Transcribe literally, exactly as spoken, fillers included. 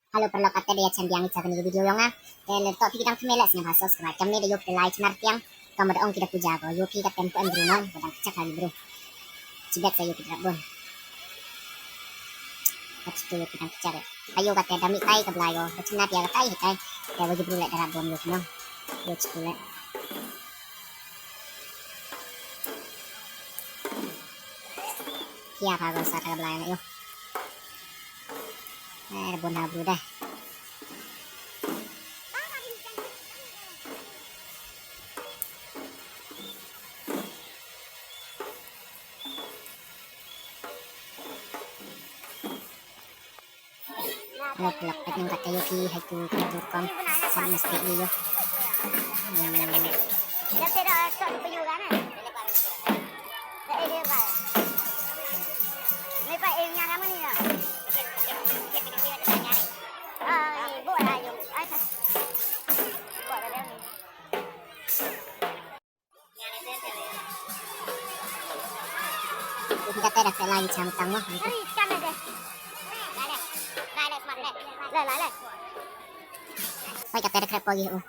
Hello paralok, kata da ïa chan biang ïa kane ka video jong nga. Te lada phi dang kmen leh sngewbha subscribe. Kamne da ïoh phi lai chnar tiang. Ka mut da ong ki da puja ko ïoh phi ka tem ko em bru nong, ba dang kchak ha ki bru. Chibet sa ïoh phi da rap bun. Ka chitu ïoh phi dang kchak. Ka ïoh kata da mih tai ka blai ko. Ka chnar tiang ka tai hi tai. Te wa ki bru leh da rap bun ïoh phi nong. Ïoh chitu leh. Khia pha ko sa ta ka blai na ïoh. Eh, da bun ha bru deh. Lok lok pek nang kata ïoh ki hai tu ka tu kong. Sa mesti ïoh. Hmm. Kata da kata lagi cham tang mo. Kata da kata ko ïoh.